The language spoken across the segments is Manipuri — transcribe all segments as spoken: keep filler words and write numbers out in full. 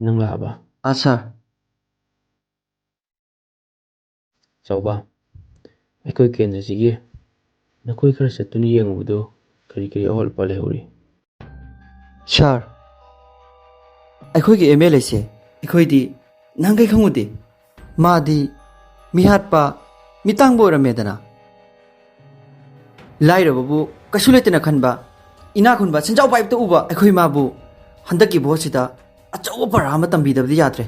ꯅꯪ ꯂꯥꯛꯑꯕ? ꯑꯥ, ꯁꯥꯔ꯫ ꯆꯥꯎꯕ, ꯑꯩꯈꯣꯏ ꯀꯦꯟꯗ꯭ꯔꯁꯤꯒꯤ ꯅꯈꯣꯏ ꯈꯔ ꯆꯠꯇꯨꯅ ꯌꯦꯡꯉꯨꯕꯗꯨ ꯀꯔꯤ ꯀꯔꯤ ꯑꯋꯥꯠ ꯑꯄꯥ ꯂꯩꯍꯧꯔꯤ? ꯁꯥꯔ, ꯑꯩꯈꯣꯏꯒꯤ ꯑꯦꯝ ꯑꯦꯜ ꯑꯦꯁꯦ ꯑꯩꯈꯣꯏꯗꯤ ꯅꯍꯥꯟꯈꯩ ꯈꯪꯉꯨꯗꯦ꯫ ꯃꯥꯗꯤ ꯃꯤꯍꯥꯠꯄ, ꯃꯤꯇꯥꯡꯕ ꯑꯣꯏꯔꯝꯃꯦꯗꯅ꯫ ꯂꯥꯏꯔꯕꯕꯨ ꯀꯩꯁꯨ ꯂꯩꯇꯅ ꯈꯟꯕ, ꯏꯅꯥꯛ ꯈꯨꯟꯕ, ꯁꯦꯟꯖꯥꯎ ꯄꯥꯏꯕꯇ ꯎꯕ ꯑꯩꯈꯣꯏ ꯃꯥꯕꯨ ꯍꯟꯗꯛꯀꯤ ꯚꯣꯠꯁꯤꯗ ꯑꯆꯧꯕ ꯄꯔꯥ ꯑꯃ ꯇꯝꯕꯤꯗꯕꯗꯤ ꯌꯥꯗ꯭ꯔꯦ꯫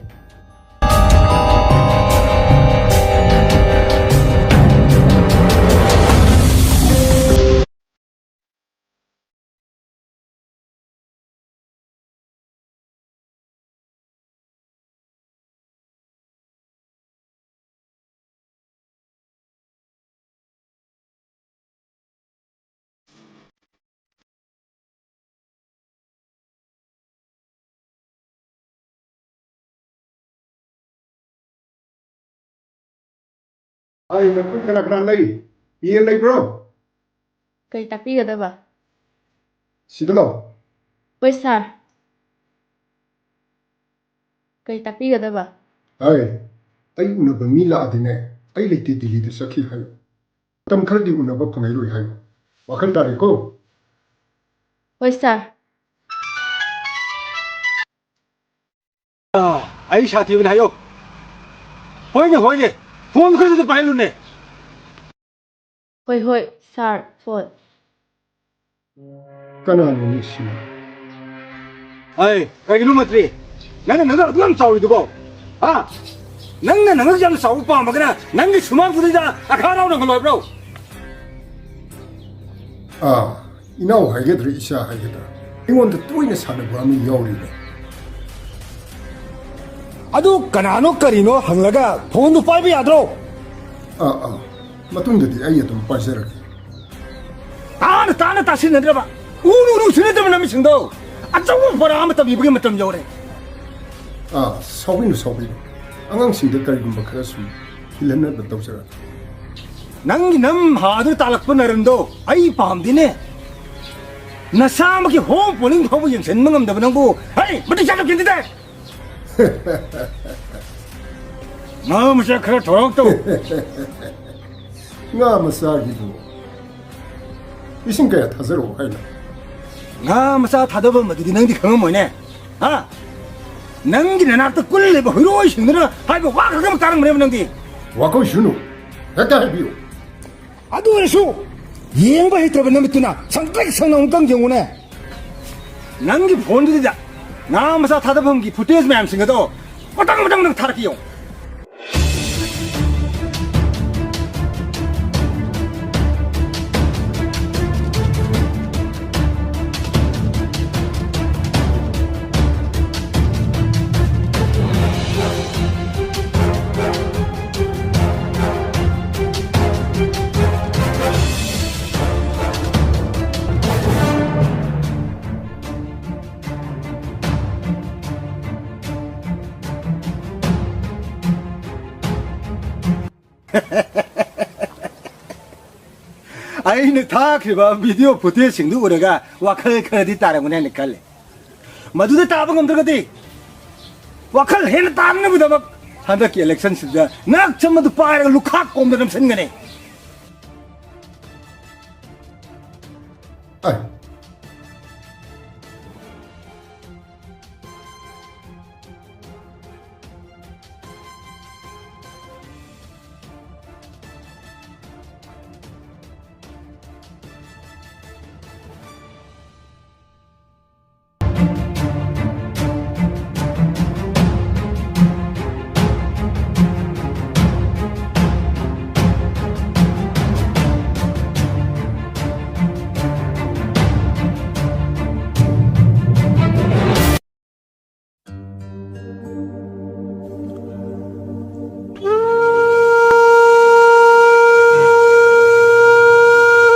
ꯑꯩ ꯅꯈꯣꯏ ꯀꯅꯥ ꯀꯅꯥ ꯂꯩ? ꯄꯤ ꯑꯦ ꯂꯩꯕ꯭ꯔꯣ? ꯀꯔꯤ ꯇꯥꯛꯄꯤꯒꯗꯕ? ꯁꯤꯗ ꯂꯥꯛꯑꯣ꯫ ꯍꯣꯏ, ꯁꯥꯔ꯫ ꯀꯔꯤ ꯇꯥꯛꯄꯤꯒꯗꯕ? ꯍꯣꯏ꯫ ꯑꯩ ꯎꯅꯕ ꯃꯤ ꯂꯥꯛꯑꯗꯤꯅꯦ, "ꯑꯩ ꯂꯩꯇꯦ, ꯗꯤꯜꯂꯤꯗ ꯆꯠꯈꯤ" ꯍꯥꯏꯌꯨ꯫ ꯃꯇꯝ ꯈꯔꯗꯤ ꯎꯅꯕ ꯐꯪꯉꯔꯣꯏ ꯍꯥꯏꯌꯨ꯫ ꯋꯥꯈꯜ ꯇꯥꯔꯦꯀꯣ? ꯍꯣꯏ, ꯁꯥꯔ꯫ ꯑꯥ, ꯑꯩ ꯁꯥꯊꯤꯕꯅꯤ ꯍꯥꯏꯌꯣ꯫ ꯍꯣꯏꯅꯦ, ꯍꯣꯏꯅꯦ꯫ ꯐꯣꯟ ꯈꯔꯁꯨ ꯄꯥꯏꯍꯜꯂꯨꯅꯦ꯫ ꯍꯣꯏ, ꯍꯣꯏ, ꯁꯥꯔ, ꯐꯣꯟ꯫ ꯀꯅꯥꯅꯣꯅꯦ ꯁꯤꯅ? ꯑꯩ, ꯀꯩꯒꯤꯅꯣ ꯃꯟꯇ꯭ꯔꯤ? ꯅꯪꯅ ꯅꯪꯅ ꯑꯗꯨ ꯌꯥꯝ ꯆꯥꯎꯔꯤꯗꯨꯕꯣ? ꯍꯥ? ꯅꯪꯅ ꯅꯪꯅ ꯌꯥꯝ ꯆꯥꯎꯕ ꯄꯥꯝꯃꯒꯅ ꯅꯪꯒꯤ ꯁꯨꯃꯥꯡꯗꯨꯗ ꯑꯈꯥ ꯔꯥꯎꯅ ꯍꯜꯂꯣꯏꯕ꯭ꯔꯣ? ꯑꯥ, ꯏꯅꯥꯎ ꯍꯥꯏꯒꯗ꯭ꯔꯥ, ꯏꯆꯥ ꯍꯥꯏꯒꯗ꯭ꯔꯥ, ꯑꯩꯉꯣꯟꯗ ꯇꯣꯏꯅ ꯁꯥꯟꯅꯕ ꯑꯃ ꯌꯥꯎꯔꯤꯅꯦ꯫ ꯑꯗꯨ ꯀꯅꯥꯅꯣ ꯀꯔꯤꯅꯣ ꯍꯪꯂꯒ ꯐꯣꯟꯗꯨ ꯄꯥꯏꯕ ꯌꯥꯗ꯭ꯔꯣ? ꯑꯥ, ꯑꯥ, ꯃꯇꯨꯡꯗꯗꯤ ꯑꯩ ꯑꯗꯨꯝ ꯄꯥꯏꯖꯔꯒꯦ꯫ ꯇꯥꯅ ꯇꯥꯅ ꯇꯥꯁꯤꯟꯅꯗ꯭ꯔꯕ, ꯎꯔꯨ ꯎꯔꯨ ꯁꯤꯟꯅꯗ꯭ꯔꯕ ꯅꯃꯤꯠꯁꯤꯡꯗꯣ, ꯑꯆꯧꯕ ꯄꯔꯥ ꯑꯃ ꯇꯝꯕꯤꯕꯒꯤ ꯃꯇꯝ ꯌꯧꯔꯦ꯫ ꯑꯥ, ꯁꯥꯎꯕꯤꯅꯨ, ꯁꯥꯎꯕꯤꯅꯨ꯫ ꯑꯉꯥꯡꯁꯤꯡꯗ ꯀꯔꯤꯒꯨꯝꯕ ꯈꯔ ꯁꯨꯝ ꯊꯤꯜꯍꯟꯅꯕ ꯇꯧꯖꯔꯛꯀꯦ꯫ ꯅꯪꯒꯤ ꯅꯝ ꯍꯥꯗꯨ ꯇꯥꯜꯂꯛꯄ ꯅꯔꯟꯗꯣ ꯑꯩ ꯄꯥꯝꯗꯦꯅꯦ꯫ ꯅꯁꯥꯃꯛꯀꯤ ꯍꯣꯝ ꯄꯣꯅꯤꯡ ꯐꯥꯎꯕ ꯌꯦꯡꯁꯤꯟꯕ ꯉꯝꯗꯕ ꯅꯪꯕꯨ, ꯍꯩ, ꯃꯇꯤꯛ ꯆꯥꯗꯕ ꯀꯦꯟꯗꯤꯗꯦꯠ! ꯉꯥ ꯃꯆꯥ ꯈꯔ ꯊꯧꯔꯥꯡ ꯇꯧ꯫ ꯉꯥ ꯃꯆꯥꯒꯤꯕꯨ ꯏꯁꯤꯡ ꯀꯌꯥ ꯊꯥꯖꯔꯛꯑꯣ ꯍꯥꯏꯅꯣ? ꯉꯥ ꯃꯆꯥ ꯊꯥꯗꯕ ꯑꯗꯨꯗꯤ ꯅꯪꯗꯤ ꯈꯪꯉꯝꯃꯣꯏꯅꯦ꯫ ꯍꯥ? ꯅꯪꯒꯤ ꯅꯅꯥꯛꯇ ꯀꯨꯜꯂꯤꯕ ꯍꯨꯏꯔꯣꯏꯁꯤꯡꯗꯨꯅ ꯍꯥꯏꯕ ꯋꯥ ꯈꯛꯇꯃꯛ ꯇꯥꯔꯝꯒꯅꯦꯕ ꯅꯪꯗꯤ꯫ ꯋꯥꯀꯧꯁꯅꯨ꯫ ꯍꯦꯛꯇ ꯍꯥꯏꯕꯤꯌꯨ꯫ ꯑꯗꯨ ꯑꯣꯏꯔꯁꯨ ꯌꯦꯡꯕ ꯍꯩꯇ꯭ꯔꯕ ꯅꯃꯤꯠꯇꯨꯅ ꯁꯪꯇ꯭ꯔꯤꯛ ꯁꯪꯅ ꯑꯃꯨꯛꯇꯪ ꯌꯦꯡꯉꯨꯅꯦ꯫ ꯅꯪꯒꯤ ꯐꯣꯟꯗꯨꯗ ꯉꯥ ꯃꯆꯥ ꯊꯥꯗꯐꯝꯒꯤ ꯐꯨꯇꯦꯖ ꯃꯌꯥꯝꯁꯤꯡ ꯑꯗꯣ ꯃꯊꯪ ꯃꯊꯪ ꯃꯊꯪ ꯊꯥꯔꯛꯀꯦ ꯌꯦꯡꯉꯨ꯫ ꯑꯩꯅ ꯊꯥꯈ꯭ꯔꯤꯕ ꯚꯤꯗꯤꯑꯣ ꯐꯨꯇꯦꯖꯁꯤꯡꯗꯨ ꯎꯔꯒ ꯋꯥꯈꯜ ꯈꯔꯗꯤ ꯇꯥꯔꯝꯒꯅꯤ ꯍꯥꯏꯅ ꯈꯜꯂꯤ꯫ ꯃꯗꯨꯗ ꯇꯥꯕ ꯉꯝꯗ꯭ꯔꯒꯗꯤ ꯋꯥꯈꯜ ꯍꯦꯟꯅ ꯇꯥꯅꯅꯕꯒꯤꯗꯃꯛ ꯍꯟꯗꯛꯀꯤ election ꯁꯤꯗ ꯉꯥꯛ ꯆꯝꯕꯗꯨ ꯄꯥꯏꯔꯒ ꯂꯨꯈꯥꯛ ꯀꯣꯝꯗ ꯅꯝꯁꯤꯟꯒꯅꯤ꯫ ꯑꯩ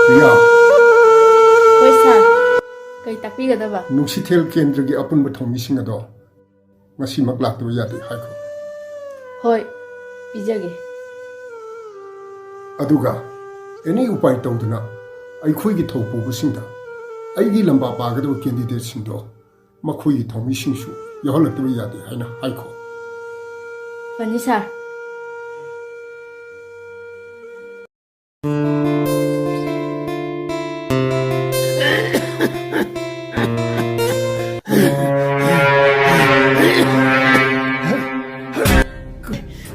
ꯄ꯭ꯔꯤꯌꯥ꯫ ꯍꯣꯏ, ꯁꯥꯔ꯫ ꯀꯩ ꯇꯥꯛꯄꯤꯒꯗꯕ? ꯅꯨꯡꯁꯤꯊꯦꯜ ꯀꯦꯟꯗ꯭ꯔꯒꯤ ꯑꯄꯨꯟꯕ ꯊꯧꯃꯤꯁꯤꯡ ꯑꯗꯣ ꯉꯁꯤꯃꯛ ꯂꯥꯛꯇꯕ ꯌꯥꯗꯦ ꯍꯥꯏꯈꯣ꯫ ꯍꯣꯏ, ꯄꯤꯖꯒꯦ꯫ ꯑꯗꯨꯒ ꯑꯦꯅꯤ ꯎꯄꯥꯏ ꯇꯧꯗꯅ ꯑꯩꯈꯣꯏꯒꯤ ꯊꯧꯄꯨꯕꯁꯤꯡꯗ ꯑꯩꯒꯤ ꯂꯝꯕꯥ ꯄꯥꯒꯗꯕ ꯀꯦꯟꯗꯤꯗꯦꯠꯁꯤꯡꯗꯣ ꯃꯈꯣꯏꯒꯤ ꯊꯧꯃꯤꯁꯤꯡꯁꯨ ꯌꯥꯎꯍꯜꯂꯛꯇꯕ ꯌꯥꯗꯦ ꯍꯥꯏꯅ ꯍꯥꯏꯈꯣ꯫ ꯐꯅꯤ, ꯁꯥꯔ꯫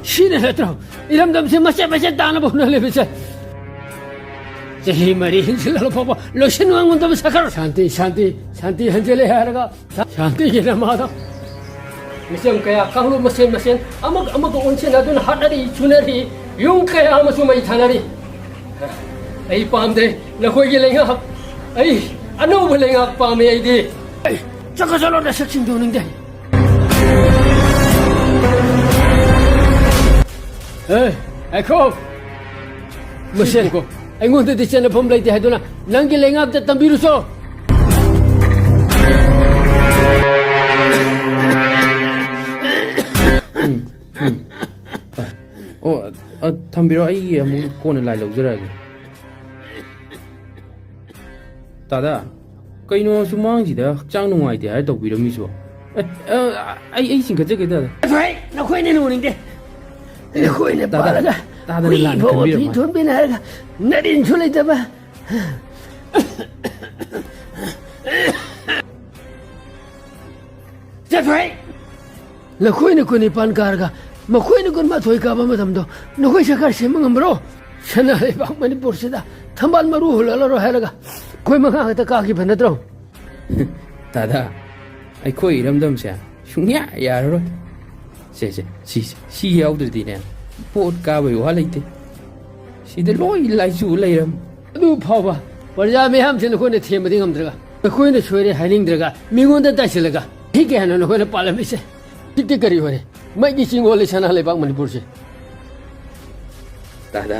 ꯁꯤꯅ ꯅꯠꯇ꯭ꯔꯣ ꯏꯔꯝꯗꯝꯁꯦ ꯃꯆꯦꯠ ꯃꯆꯦꯠ ꯇꯥꯅꯕ ꯍꯣꯠꯅ ꯂꯩꯕꯁꯦ? ꯆꯍꯤ ꯃꯔꯤ ꯍꯦꯟꯖꯤꯜꯂꯛꯂ ꯐꯥꯎꯕ ꯂꯣꯏꯁꯤꯟꯕ ꯉꯝꯗꯕ ꯁꯔꯀꯥꯔ꯫ ꯁꯥꯟꯇꯤ, ꯁꯥꯟꯇꯤ, ꯁꯥꯟꯇꯤ ꯍꯟꯖꯤꯜꯂꯦ ꯍꯥꯏꯔꯒ ꯁꯥꯟꯇꯤꯒꯤ ꯂꯝꯍꯥꯡꯗ ꯃꯤꯆꯝ ꯀꯌꯥ ꯀꯥꯡꯂꯨꯞ ꯃꯁꯦꯟ ꯃꯁꯦꯟ ꯑꯃꯒ ꯑꯃꯒ ꯑꯣꯟꯁꯤꯟꯅꯗꯨꯅ ꯍꯥꯠꯅꯔꯤ, ꯁꯨꯅꯔꯤ, ꯌꯨꯝ ꯀꯌꯥ ꯑꯃꯁꯨ ꯃꯩ ꯊꯥꯅꯔꯤ꯫ ꯑꯩ ꯄꯥꯝꯗꯦ ꯅꯈꯣꯏꯒꯤ ꯂꯩꯉꯥꯛ꯫ ꯑꯩ ꯑꯅꯧꯕ ꯂꯩꯉꯥꯛ ꯄꯥꯝꯃꯦ ꯑꯩꯗꯤ꯫ ꯑꯩ ꯆꯠꯈ꯭ꯔꯣ, ꯆꯠꯂꯣ, ꯅꯁꯛꯁꯤꯡꯗꯣ ꯎꯅꯤꯡꯗꯦ꯫ ꯑꯦ, ꯉꯥꯏꯈꯣ꯫ ꯃꯁꯦ, ꯑꯩꯉꯣꯟꯗꯗꯤ ꯆꯦꯟꯅꯐꯝ ꯂꯩꯇꯦ ꯍꯥꯏꯗꯨꯅ ꯅꯪꯒꯤ ꯂꯩꯉꯥꯛꯇ ꯇꯝꯕꯤꯔꯨꯆꯣ꯫ ꯎꯝ, ꯎꯝ꯫ ꯑꯣ, ꯑ, ꯊꯝꯕꯤꯔꯣ, ꯑꯩ ꯑꯃꯨꯛ ꯀꯣꯟꯅ ꯂꯥꯏ ꯂꯧꯖꯔꯛꯑꯒꯦ꯫ ꯇꯥꯗꯥ, ꯀꯩꯅꯣ ꯁꯨꯃꯥꯡꯁꯤꯗ ꯍꯛꯆꯥꯡ ꯅꯨꯡꯉꯥꯏꯇꯦ ꯍꯥꯏꯔ ꯇꯧꯕꯤꯔꯝꯃꯤꯁꯤꯕꯣ? ꯑ, ꯑ, ꯑꯩ, ꯑꯩ ꯆꯤꯡꯈꯠꯆꯒꯦ, ꯇꯥꯗ꯫ ꯐꯩ, ꯅꯈꯣꯏꯅ ꯅꯣꯡꯅꯤꯡꯗꯦ꯫ ꯅꯈꯣꯏꯅ ꯇꯥꯗ, ꯄꯥꯜꯂꯒ ꯇꯥꯗꯅ ꯍꯨꯏ ꯂꯥꯟꯅ ꯐꯥꯎꯕ ꯈꯟꯕꯤꯔꯝꯃꯣ꯫ ꯐꯤ ꯊꯣꯟꯕꯤꯅ ꯍꯥꯏꯔꯒ ꯅꯔꯤꯟꯁꯨ ꯂꯩꯇꯕ꯫ ꯆꯠꯊꯣꯛ! ꯅꯈꯣꯏꯅ ꯀꯨꯟꯅꯤꯄꯥꯟ ꯀꯥꯔꯒ ꯃꯈꯣꯏꯅ ꯀꯨꯟꯃꯥꯊꯣꯏ ꯀꯥꯕ ꯃꯇꯝꯗꯣ ꯅꯈꯣꯏ ꯁꯔꯀꯥꯔ ꯁꯦꯝꯕ ꯉꯝꯕ꯭ꯔꯣ? ꯁꯅꯥ ꯂꯩꯕꯥꯛ ꯃꯅꯤꯄꯨꯔꯁꯤꯗ ꯊꯝꯕꯥꯜ ꯃꯔꯨ ꯍꯨꯜꯂꯛꯂꯔꯣꯏ ꯍꯥꯏꯔꯒ ꯑꯩꯈꯣꯏ ꯃꯉꯥ ꯈꯛꯇ ꯀꯥꯈꯤꯕ ꯅꯠꯇ꯭ꯔꯣ? ꯇꯥꯗ, ꯑꯩꯈꯣꯏ ꯏꯔꯝꯗꯝꯁꯦ ꯁꯨꯡꯌꯥ ꯌꯥꯔꯔꯣꯏ꯫ ꯁꯦ, ꯁꯦ, ꯁꯤ, ꯁꯤ, ꯁꯤ ꯌꯥꯎꯗ꯭ꯔꯗꯤꯅꯦ, ꯄꯣꯠ ꯀꯥꯕꯩ ꯋꯥ ꯂꯩꯇꯦ꯫ ꯁꯤꯗ ꯂꯣꯏ ꯂꯥꯏꯆꯨ ꯂꯩꯔꯝ꯫ ꯑꯗꯨ ꯐꯥꯎꯕ ꯄ꯭ꯔꯖꯥ ꯃꯤꯌꯥꯝꯁꯦ ꯅꯈꯣꯏꯅ ꯊꯦꯝꯕꯗꯤ ꯉꯝꯗ꯭ꯔꯒ, ꯅꯈꯣꯏꯅ ꯁꯣꯏꯔꯦ ꯍꯥꯏꯅꯤꯡꯗ꯭ꯔꯒ, ꯃꯤꯉꯣꯟꯗ ꯇꯥꯏꯁꯤꯜꯂꯒ, ꯆꯍꯤ ꯀꯌꯥꯅꯣ ꯅꯈꯣꯏꯅ ꯄꯥꯜꯂꯝꯃꯤꯁꯦ? ꯍꯧꯖꯤꯛꯇꯤ ꯀꯔꯤ ꯑꯣꯏꯔꯦ? ꯃꯩꯒꯤ ꯆꯤꯡ ꯑꯣꯜꯂꯦ ꯁꯅꯥ ꯂꯩꯕꯥꯛ ꯃꯅꯤꯄꯨꯔꯁꯦ꯫ ꯇꯥꯗ,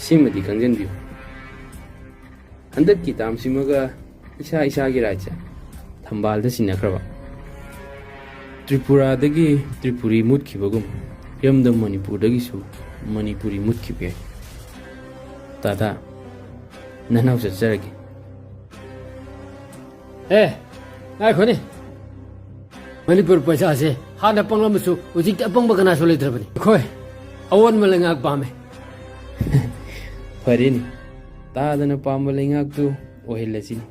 ꯁꯤꯃꯗꯤ ꯈꯪꯖꯟꯕꯤꯌꯨ꯫ ꯍꯟꯗꯛꯀꯤ ꯇꯥꯝꯁꯤꯃꯒ ꯏꯁꯥ ꯏꯁꯥꯒꯤ ꯔꯥꯏꯠꯁꯦ ꯊꯝꯕꯥꯜꯗ ꯁꯤꯟꯅꯈ꯭ꯔꯕ꯫ ꯇ꯭ꯔꯤꯄꯨꯔꯥꯗꯒꯤ ꯇ꯭ꯔꯤꯄꯨꯔꯤ ꯃꯨꯠꯈꯤꯕꯒꯨꯝ, ꯏꯔꯝꯗꯝ ꯃꯅꯤꯄꯨꯔꯗꯒꯤꯁꯨ ꯃꯅꯤꯄꯨꯔꯤ ꯃꯨꯠꯈꯤꯕ ꯌꯥꯏ꯫ ꯇꯥꯗ, ꯅꯅꯥꯎ ꯆꯠꯆꯔꯒꯦ꯫ ꯑꯦ, ꯉꯥꯏꯈꯣꯅꯦ꯫ ꯃꯅꯤꯄꯨꯔ ꯄ꯭ꯔꯖꯥꯁꯦ ꯍꯥꯟꯅ ꯄꯪꯂꯝꯕꯁꯨ ꯍꯧꯖꯤꯛꯇꯤ ꯑꯄꯪꯕ ꯀꯅꯥꯁꯨ ꯂꯩꯇ꯭ꯔꯕꯅꯤ꯫ ꯑꯩꯈꯣꯏ ꯑꯑꯣꯟꯕ ꯂꯩꯉꯥꯛ ꯄꯥꯝꯃꯦ꯫ ꯐꯔꯦꯅꯦ, ꯇꯥꯗꯅ ꯄꯥꯝꯕ ꯂꯩꯉꯥꯛꯇꯨ ꯑꯣꯏꯍꯜꯂꯁꯤꯅꯦ꯫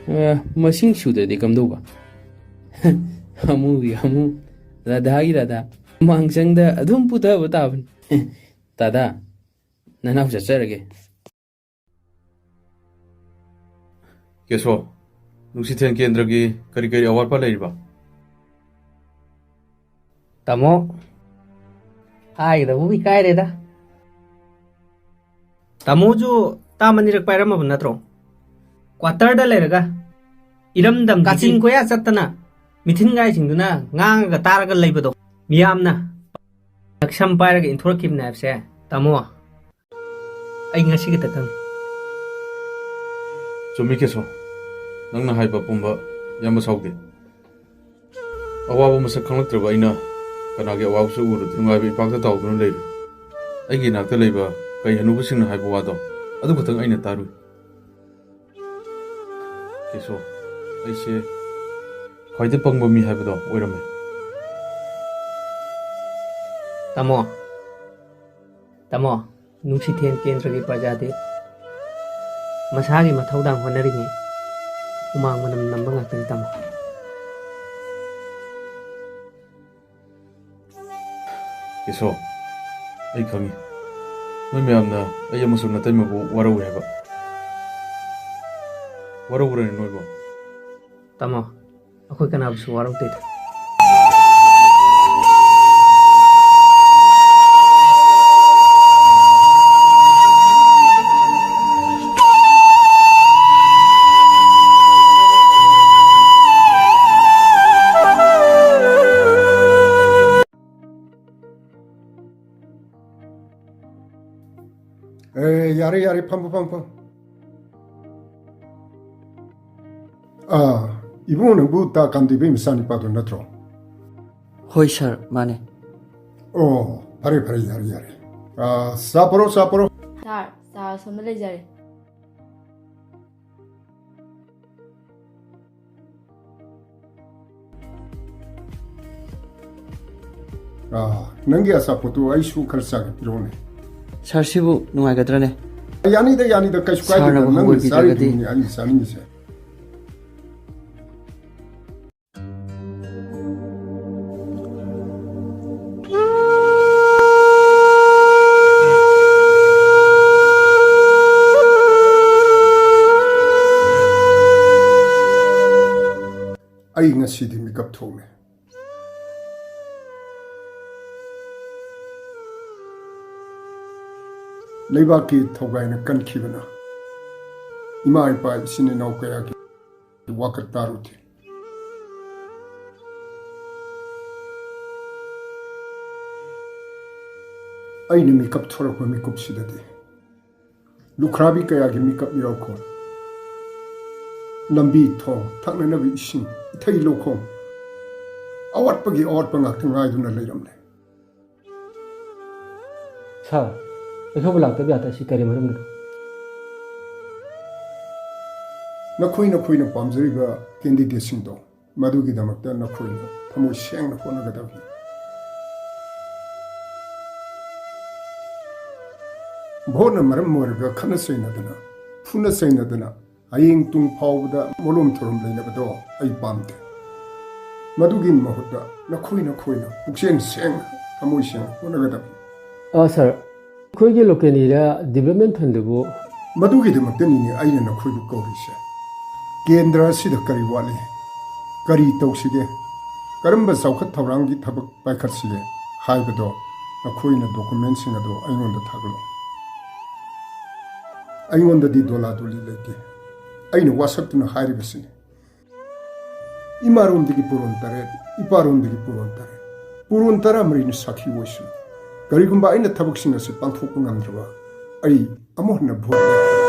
ꯑ, ꯃꯁꯤꯡ ꯁꯨꯗ꯭ꯔꯗꯤ ꯀꯝꯗꯧꯕ? ꯍꯥꯃꯨꯒꯤ ꯍꯥꯃꯨ, ꯔꯥꯙꯥꯒꯤ ꯔꯥꯙꯥ, ꯃꯥꯡꯁꯪꯗ ꯑꯗꯨꯝ ꯄꯨꯊꯕ ꯇꯥꯕꯅꯤ꯫ ꯇꯥꯗ, ꯅꯅꯥꯎ ꯆꯠꯆꯔꯒꯦ꯫ ꯀꯦꯁꯣ, ꯅꯨꯡꯁꯤꯊꯦꯝ ꯀꯦꯟꯗ꯭ꯔꯒꯤ ꯀꯔꯤ ꯀꯔꯤ ꯑꯋꯥꯠꯄ ꯂꯩꯔꯤꯕ? ꯇꯥꯃꯣ, ꯍꯥꯏꯒꯗꯕꯕꯨ ꯏꯀꯥꯏꯔꯦꯗ꯫ ꯇꯥꯃꯣꯁꯨ ꯇꯥꯝ ꯑꯅꯤꯔꯛ ꯄꯥꯏꯔꯝꯃꯕ ꯅꯠꯇ꯭ꯔꯣ? ꯀ꯭ꯋꯥꯇꯔꯗ ꯂꯩꯔꯒ ꯏꯔꯝꯗꯝ ꯀꯥꯆꯤꯟ ꯀꯣꯌꯥ ꯆꯠꯇꯅ ꯃꯤꯊꯤꯟꯒꯥꯏꯁꯤꯡꯗꯨꯅ ꯉꯥꯡꯉꯒ ꯇꯥꯔꯒ ꯂꯩꯕꯗꯣ, ꯃꯤꯌꯥꯝꯅ ꯅꯛꯁꯝ ꯄꯥꯏꯔꯒ ꯏꯟꯊꯣꯔꯛꯈꯤꯕꯅꯦ ꯍꯥꯏꯕꯁꯦ, ꯇꯥꯃꯣ꯫ ꯑꯩ ꯉꯁꯤ ꯈꯛꯇ ꯈꯪꯉꯤ꯫ ꯆꯨꯝꯃꯤ ꯀꯦꯁꯣ, ꯅꯪꯅ ꯍꯥꯏꯕ ꯑꯄꯨꯝꯕ ꯏꯌꯥꯝꯕ ꯁꯥꯎꯗꯦ꯫ ꯑꯋꯥꯕ ꯃꯁꯛ ꯈꯪꯂꯛꯇ꯭ꯔꯕ ꯑꯩꯅ ꯀꯅꯥꯒꯤ ꯑꯋꯥꯕꯁꯨ ꯎꯔꯨꯗꯦ, ꯅꯨꯡꯉꯥꯏꯕ ꯏꯄꯥꯛꯇ ꯇꯥꯎꯗꯨꯅ ꯂꯩꯔꯨꯏ꯫ ꯑꯩꯒꯤ ꯏꯅꯥꯛꯇ ꯂꯩꯕ ꯀꯩ ꯍꯅꯨꯕꯁꯤꯡꯅ ꯍꯥꯏꯕ ꯋꯥꯗꯣ ꯑꯗꯨ ꯈꯛꯇꯪ ꯑꯩꯅ ꯇꯥꯔꯨꯏ꯫ ꯀꯦꯁꯣ, ꯑꯩꯁꯦ ꯈ꯭ꯋꯥꯏꯗꯩ ꯄꯪꯕ ꯃꯤ ꯍꯥꯏꯕꯗꯣ ꯑꯣꯏꯔꯝꯃꯦ꯫ ꯇꯥꯃꯣ, ꯇꯥꯃꯣ, ꯅꯨꯡꯁꯤꯊꯦꯝ ꯀꯦꯟꯗ꯭ꯔꯒꯤ ꯄ꯭ꯔꯖꯥꯗꯤ ꯃꯁꯥꯒꯤ ꯃꯊꯧꯗꯥꯡ ꯍꯣꯠꯅꯔꯤꯉꯩ ꯍꯨꯃꯥꯡ ꯃꯅꯝ ꯅꯝꯕ ꯉꯥꯛꯇꯅꯤ, ꯇꯥꯃꯣ꯫ ꯀꯦꯁꯣ, ꯑꯩ ꯈꯪꯉꯤ, ꯅꯣꯏ ꯃꯌꯥꯝꯅ ꯑꯩ ꯑꯃꯁꯨꯡ ꯅꯇꯩꯃꯕꯨ ꯋꯥꯔꯧꯏ ꯍꯥꯏꯕ꯫ ꯋꯥꯔꯧꯕ꯭ꯔꯅꯦ ꯅꯣꯏꯕꯨ? ꯇꯥꯃꯣ, ꯑꯩꯈꯣꯏ ꯀꯅꯥꯕꯨꯁꯨ ꯋꯥꯔꯧꯗꯦꯗ꯫ ꯑꯦ, ꯌꯥꯔꯦ, ꯌꯥꯔꯦ, ꯐꯝꯃꯣ, ꯐꯝꯃꯣ, ꯐꯝꯃꯣ꯫ ꯑꯥ, ꯏꯕꯨꯡꯉꯣ, ꯅꯪꯕꯨ ꯇꯥ ꯀꯥꯝꯗꯤꯕꯩ ꯃꯆꯥꯅꯤꯄꯥꯗꯣ ꯅꯠꯇ꯭ꯔꯣ? ꯍꯣꯏ, ꯁꯥꯔ, ꯃꯥꯅꯦ꯫ ꯑꯣ, ꯐꯔꯦ, ꯐꯔꯦ, ꯌꯥꯔꯦ, ꯌꯥꯔꯦ꯫ ꯑꯥ, ꯆꯥ ꯄꯣꯔꯣ, ꯆꯥ ꯄꯣꯔꯣ꯫ ꯁꯥꯔ, ꯆꯥ ꯑꯁꯣꯝꯗ ꯂꯩꯖꯔꯦ꯫ ꯑꯥ, ꯅꯪꯒꯤ ꯑꯆꯥꯄꯣꯠꯇꯨ ꯑꯩꯁꯨ ꯈꯔ ꯆꯥꯒꯦ, ꯄꯤꯔꯛꯑꯣꯅꯦ꯫ ꯁꯥꯔ, ꯁꯤꯕꯨ ꯅꯨꯡꯉꯥꯏꯒꯗ꯭ꯔꯅꯦ? ꯌꯥꯅꯤꯗ, ꯌꯥꯅꯤꯗ, ꯀꯩꯁꯨ ꯁꯥꯔꯅꯕꯨ ꯀꯥꯏꯗꯦꯗ꯫ ꯅꯪꯅ ꯍꯪꯒꯣꯏꯕꯤꯗ꯭ꯔꯒꯗꯤ? ꯆꯥꯔꯤꯗꯨꯅꯤ ꯑꯩꯅ ꯆꯥꯅꯤꯡꯉꯤꯁꯦ꯫ ꯑꯩ ꯉꯁꯤꯗꯤ ꯃꯤꯀꯞ ꯊꯣꯛꯂꯦ꯫ ꯂꯩꯕꯥꯛꯀꯤ ꯊꯧꯒꯥꯏꯅ ꯀꯟꯈꯤꯕꯅ ꯏꯃꯥ ꯏꯄꯥ ꯏꯆꯤꯟ ꯏꯅꯥꯎ ꯀꯌꯥꯒꯤ ꯋꯥꯀꯠ ꯇꯥꯔꯨꯗꯦ꯫ ꯑꯩꯅ ꯃꯤꯀꯞ ꯊꯣꯔꯛꯄ ꯃꯤꯀꯨꯞꯁꯤꯗꯗꯤ ꯂꯨꯈ꯭ꯔꯥꯕꯤ ꯀꯌꯥꯒꯤ ꯃꯤꯀꯞ ꯃꯤꯔꯥꯎꯈꯣꯜ, ꯂꯝꯕꯤ ꯊꯣꯡ, ꯊꯛꯅꯅꯕ ꯏꯁꯤꯡ, ꯏꯊꯩ ꯂꯧꯈꯣꯡ, ꯑꯋꯥꯠꯄꯒꯤ ꯑꯋꯥꯠꯄ ꯉꯥꯛꯇ ꯉꯥꯏꯗꯨꯅ ꯂꯩꯔꯝꯂꯦ꯫ ꯁꯥꯔ, ꯑꯩꯈꯣꯏꯕꯨ ꯂꯥꯛꯇꯕ ꯌꯥꯗ꯭ꯔꯁꯤ ꯀꯔꯤ ꯃꯔꯝꯒꯤꯅꯣ? ꯅꯈꯣꯏ ꯅꯈꯣꯏꯅ ꯄꯥꯝꯖꯔꯤꯕ ꯀꯦꯟꯗꯤꯗꯦꯠꯁꯤꯡꯗꯣ ꯃꯗꯨꯒꯤꯗꯃꯛꯇ ꯅꯈꯣꯏꯅ ꯊꯃꯣꯏ ꯁꯦꯡꯅ ꯍꯣꯠꯅꯒꯗꯕꯅꯤ꯫ ꯚꯣꯠꯅ ꯃꯔꯝ ꯑꯣꯏꯔꯒ ꯈꯠꯅ ꯆꯩꯅꯗꯅ, ꯐꯨꯅ ꯆꯩꯅꯗꯅ, ꯍꯌꯦꯡ ꯇꯨꯡ ꯐꯥꯎꯕꯗ ꯃꯣꯂꯣꯝ ꯊꯨꯔꯣꯝ ꯂꯩꯅꯕꯗꯣ ꯑꯩ ꯄꯥꯝꯗꯦ꯫ ꯃꯗꯨꯒꯤ ꯃꯍꯨꯠꯇ ꯅꯈꯣꯏ ꯅꯈꯣꯏꯅ ꯄꯨꯛꯆꯦꯜ ꯁꯦꯡꯅ, ꯊꯃꯣꯏ ꯁꯦꯡꯅ ꯍꯣꯠꯅꯒꯗꯕꯅꯤ꯫ ꯑ, ꯁꯥꯔ, ꯑꯩꯈꯣꯏꯒꯤ local area development fundꯗꯨꯕꯨ? ꯃꯗꯨꯒꯤꯗꯃꯛꯇꯅꯤꯅꯦ ꯑꯩꯅ ꯅꯈꯣꯏꯕꯨ ꯀꯧꯔꯤꯁꯦ꯫ ꯀꯦꯟꯗ꯭ꯔ ꯑꯁꯤꯗ ꯀꯔꯤ ꯋꯥꯠꯂꯤ, ꯀꯔꯤ ꯇꯧꯁꯤꯒꯦ, ꯀꯔꯝꯕ ꯆꯥꯎꯈꯠ ꯊꯧꯔꯥꯡꯒꯤ ꯊꯕꯛ ꯄꯥꯏꯈꯠꯁꯤꯒꯦ ꯍꯥꯏꯕꯗꯣ ꯅꯈꯣꯏꯅ documentꯁꯤꯡ ꯑꯗꯨ ꯑꯩꯉꯣꯟꯗ ꯊꯥꯒꯠꯂꯨ꯫ ꯑꯩꯉꯣꯟꯗꯗꯤ ꯗꯣꯂꯥꯗꯣꯂꯤ ꯂꯩꯇꯦ꯫ ꯑꯩꯅ ꯋꯥꯁꯛꯇꯨꯅ ꯍꯥꯏꯔꯤꯕꯁꯤꯅꯤ꯫ ꯏꯃꯥꯔꯣꯝꯗꯒꯤ ꯄꯨꯔꯣꯟ ꯇꯔꯦꯠ, ꯏꯄꯥꯔꯣꯝꯗꯒꯤ ꯄꯨꯔꯣꯟ ꯇꯔꯦꯠ, ꯄꯨꯔꯣꯟ ꯇꯔꯥꯃꯔꯤꯅ ꯁꯥꯈꯤ ꯑꯣꯏꯁꯅꯨ꯫ ꯀꯔꯤꯒꯨꯝꯕ ꯑꯩꯅ ꯊꯕꯛꯁꯤꯡ ꯑꯁꯤ ꯄꯥꯡꯊꯣꯛꯄ ꯉꯝꯗ꯭ꯔꯕ, ꯑꯩ ꯑꯃꯨꯛ ꯍꯟꯅ ꯚꯣꯠ ꯂꯦꯞꯄ